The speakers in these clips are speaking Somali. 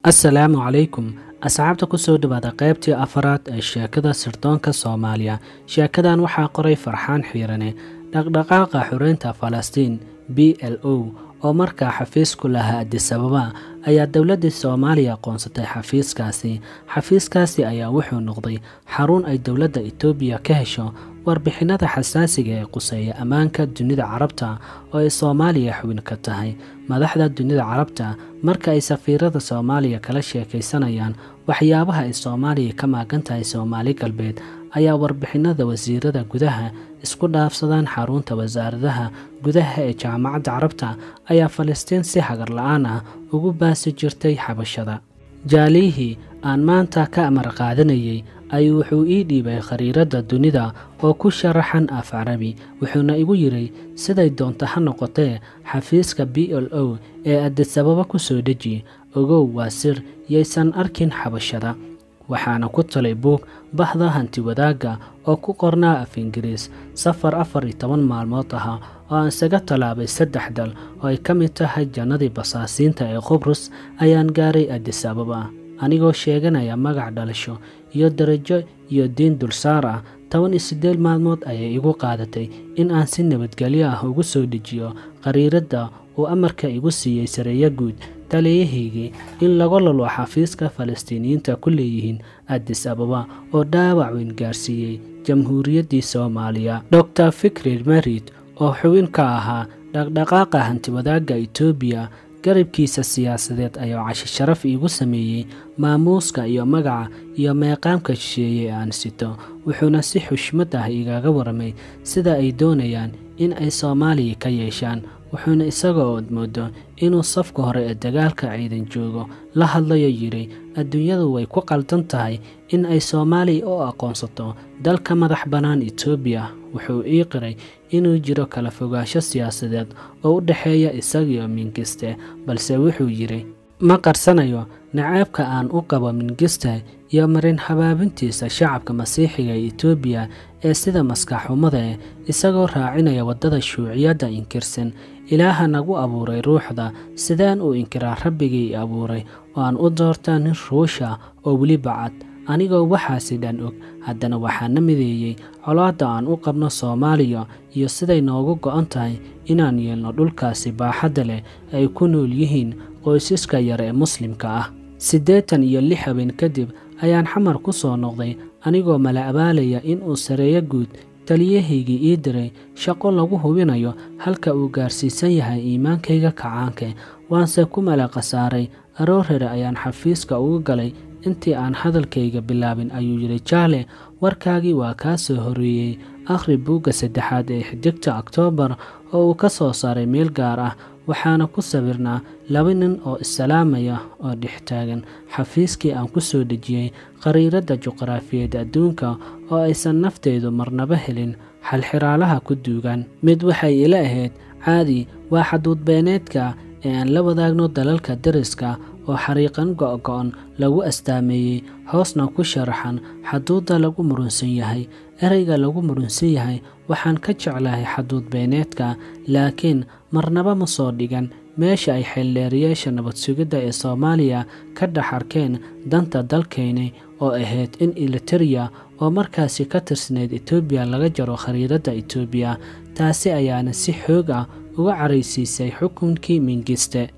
Assalaamu calaykum asxaabta, kusoo dhawaada qaybtii afaraad ee sheekada sirdoonka Soomaaliya. Sheekadan waxaa qoray Farxaan Xiirane. Dhaqdhaqaaqa Xureynta Falastiin PLO oo markaa xafiis ku lahaa Addis Ababa ayaa dowladda Soomaaliya aqoonsatay xafiiskaasi. Xafiiskaasi ayaa wuxuu noqday xarun ay dowladda Itoobiya ka hesho warbixinada xasaasiga ee quseeya ammaanka dunida Carabta oo ay Soomaaliya xubin ka tahay. Madaxda dunida Carabta marka ay safiirada Soomaaliya kala sheekaysanayaan waxyaabaha ay Soomaaliya ka maagan tahay Soomaali Galbeed ayaa warbixinada wasiirada gudaha isku dhaafsadaan. Xarunta wasaaradaha gudaha ee Jaamacadda Carabta ayaa Falastiin si hagar la-aan ah ugu baasi jirtay Xabashada. Jaalihii aan maanta ka amar qaadanayay ayuu wuxuu ii dhiibay khariiradda dunida oo ku sharaxan af Carabi, wuxuuna igu yidhi: "Siday doonto ha noqotee, xafiiska PLO ee Addis Ababa ku soo deji. Ogow, waa sir, yaysan arkin Xabashada." Waxaana ku talay buug bahda hanti wadaagga oo ku qornaa af Ingiriis. Safar 14 maalmood ahaa oo aan isaga tallaabay saddex dal oo ay ka mid tahay jannadii basaasiinta ee Qubrus ayaan gaaray Addis Ababa anigoo sheeganaya magac, dhalasho iyo darajo iyo diin dulsaar ah. 18 maalmood ayay igu qaadatay in aan si nabadgelyo ah ugu soo dejiyo khariiradda uu amarka igu siiyey sareeyo guud taliyahaygii in laga lolo xafiiska Falastiiniyiinta ku leeyihiin Addis Ababa oo dhaawac weyn gaarsiiyey Jamhuuriyaddii Soomaaliya. Doctor Fikri Marid oo xubin ka ahaa dhaqdhaqaaqa hantiwadaagga Itoobiya garabkiisa siyaasadeed ayaa casho sharaf iigu sameeyey maamuuska iyo magaca iyo meeqaamka shisheeye ee aan sito, wuxuuna si xushmad ah igaga waramay sida ay doonayaan in ay Soomaaliya ka yeeshaan, wuxuuna isaga ood moodo inuu safka hore ee dagaalka ciidan joogo la hadlayo yidhi: "Adduunyadu way ku qaldan tahay in ay Soomaaliya u aqoonsato dalka madax bannaan Itoobiya." Wuxuu ii qiray inuu jiro kala fogaansho siyaasadeed oo u dhexeeya isagiyo Mingiste, balse wuxuu yidhi: "Ma qarsanayo nacaabka aan u qabo Mingiste iyo marin habaabintiisa shacabka Masiixiga ee Itoobiya ee sida maskaxxumada eh, isagoo raacinaya waddada shuuciyadda inkirsan Ilaaha nagu abuuray ruuxda. Sideen u inkiraa Rabbigii i abuuray oo aan u doortaa nin Ruusha oo weliba cad, anigoo waxaasi dhan og? Haddana waxaa na mideeyey colaadda aan u qabno Soomaaliya iyo siday noogu go'an tahay inaan yeelno dhulkaasi baaxadda leh ay ku nool yihiin qoysaska yar ee Muslimka ah." 86 habeen kadib ayaan Xamar ku soo noqday anigoo mala abaalaya in uu sareeyo guud taliyahaygii ii diray shaqo lagu hubinayo halka uu gaarsiisan yahay iimaankayga kacaanka, waanse ku mala khasaaray. Aroorhere ayaan xafiiska ugu galay. Intii aan hadalkayga bilaabin ayuu yidhi: "Jaale, warkaagii waa kaa soo horreeyey. Akhri buugga saddexaad ee Xidigta Oktoobar," oo uu ka soo saaray meel gaar ah. Waxaana ku sawirnaa laba nin oo issalaamaya oo dhex taagan xafiiskii aan ku soo dejiyey khariiradda juqraafiyeed adduunka oo aysan nafteydu marnaba helin xalxiraalaha ku duugan. Mid waxay ila ahayd caadi, waa xaduudbeeneedka ee aan la wadaagno dalalka dariska oo xariiqan go'go'on lagu astaameeyey, hoosna ku sharaxan xaduudda lagu murunsan yahay. Ereyga lagu murunsan yahay waxaan ka jeclahay xaduud beeneedka, laakiin marnaba ma soo dhigan meesha ay xeeldheeriyaasha nabad sugidda ee Soomaaliya ka dhex arkeen danta dalkayni oo ahayd in Eliteria oo markaasi ka tirsanayd Itoobiya laga jaro khariiradda Itoobiya. Taasi ayaana si xoog ah uga caraysiisay xukunkii Mingiste.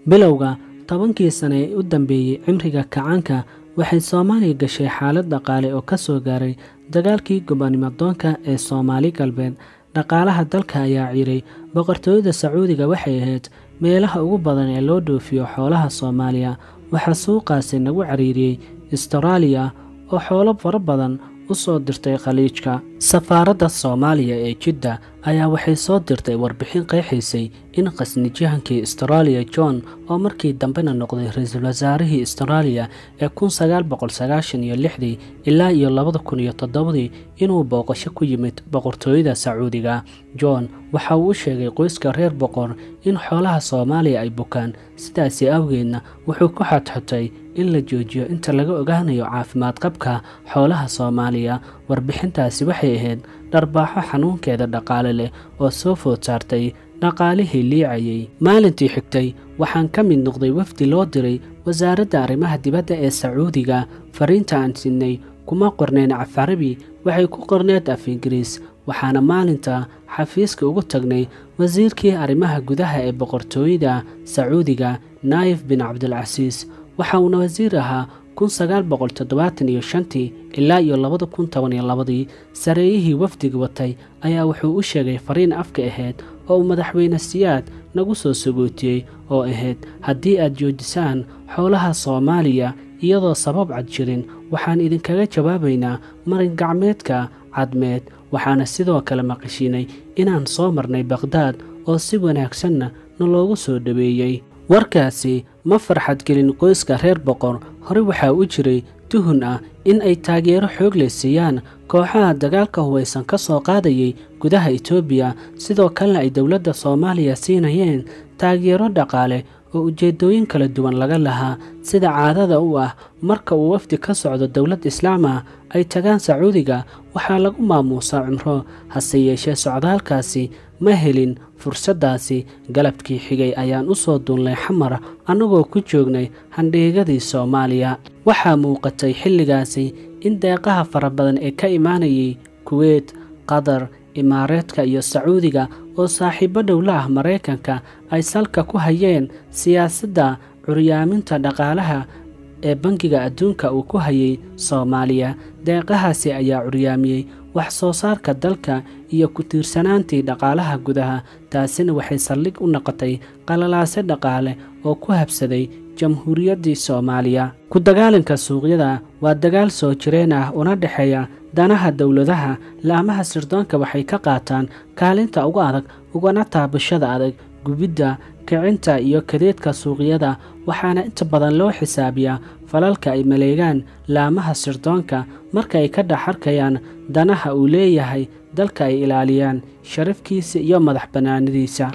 Bilowga 10kii sane ee u dambeeyey cimriga kacaanka waxay Soomaaliya gashay xaalad dhaqaale oo ka soo gaaray dagaalkii gobonimadoonka ee Soomaali Galbeed. Dhaqaalaha dalka ayaa ciiray. Boqortooyada Sacuudiga waxay ahayd meelaha ugu badan ee loo dhoofiyo xoolaha Soomaaliya. Waxaa suuqaasi nagu cariiriyey Astaraaliya oo xoolo fara badan u soo dirtay Khaliijka. Safaaradda Soomaaliya ee Jidda ayaa waxay soo dirtay warbixin qeexaysay in khasnijihankii Astaraaliya John, oo markii dambena noqday ra-iisul wasaarihii Astaraaliya ee 1996dii ilaa iyo 2007dii, inuu booqasho ku yimid boqortooyada Sacuudiga. John waxa uu u sheegay qoyska reer boqor in xoolaha Soomaaliya ay bukaan, sidaasi awgeedna wuxuu ku xodxotay in la joojiyo inta laga ogaanayo caafimaad qabka xoolaha Soomaaliya. Warbixintaasi waxay ahayd dharbaaxo xanuunkeeda dhaqaale leh oo soo food saartay dhaqaalihii liicayay. Maalintii xigtay waxaan ka mid noqday wafdi loo diray wasaaradda arrimaha dibadda ee Sacuudiga. Fariinta aan sidnay kuma qornayn af Carabi, waxay ku qorneed af Ingiriis. Waxaana maalinta xafiiska ugu tagnay wasiirkii arrimaha gudaha ee boqortooyada Sacuudiga, Naayif bin Cabdilcasiis. Waxa uuna wasiir ahaa 1975 ilaa iyo 2012. Sareeyihii wafdiga watay ayaa wuxuu u sheegay fariin afka ahayd oo uu madaxweyne Siyaad nagu soo sagootiyey, oo ahayd: haddii aad joojisaan xoolaha Soomaaliya iyadoo sabab cad jirin, waxaan idinkaga jawaabaynaa marin gacmeedka Cadmeed. Waxaana sidoo kale maqashiinay inaan soo marnay Baqhdaad oo si wanaagsanna naloogu soo dhaweeyey. Warkaasi ma farxad gelin qoyska reer Boqor. Hore waxaa u jiray tuhun ah in ay taageero xoog leh siiyaan kooxaha dagaalka hubaysan ka soo qaadayay gudaha Itoobiya, sidoo kalena ay dowladda Soomaaliya siinayeen taageero dhaqaale oo ujeedooyin kala duwan laga lahaa. Sida caadada u ah, marka uu wafdi ka socdo dowlad islaam ah ay tagaan Sacuudiga, waxaa lagu maamuusaa cumro. Hase yeeshee socdaalkaasi ma helin fursaddaasi. Galabkii xigay ayaan u soo duulnay Xamar annagoo ku joognay handheegadii Soomaaliya. Waxaa muuqatay xilligaasi in deeqaha fara badan ee ka imaanayay Kuwait, Qatar, Imaareedka iyo Sacuudiga oo saaxiibo dhow la ah Maraykanka ay salka ku hayeen siyaasadda curyaaminta dhaqaalaha ee Bangiga Adduunka uu ku hayay Soomaaliya. Deeqahaasi ayaa curyaamiyey wax soo saarka dalka iyo ku tiirsanaantii dhaqaalaha gudaha, taasina waxay saldhig u noqotay qalalaase dhaqaale oo ku habsaday Jamhuuriyaddii Soomaaliya. Ku dagaalanka suuqyada waa dagaal soo jireen ah una dhexeeya danaha dowladaha. Laamaha sirdoonka waxay ka qaataan kaalinta ugu adag ugana taabashada adag gubidda, kicinta iyo kadeedka suuqyada, waxaana inta badan loo xisaabiyaa falalka ay maleegaan laamaha sirdoonka marka ay ka dhex arkayaan danaha uu leeyahay dalka ay ilaaliyaan sharafkiisa iyo madax bannaanidiisa.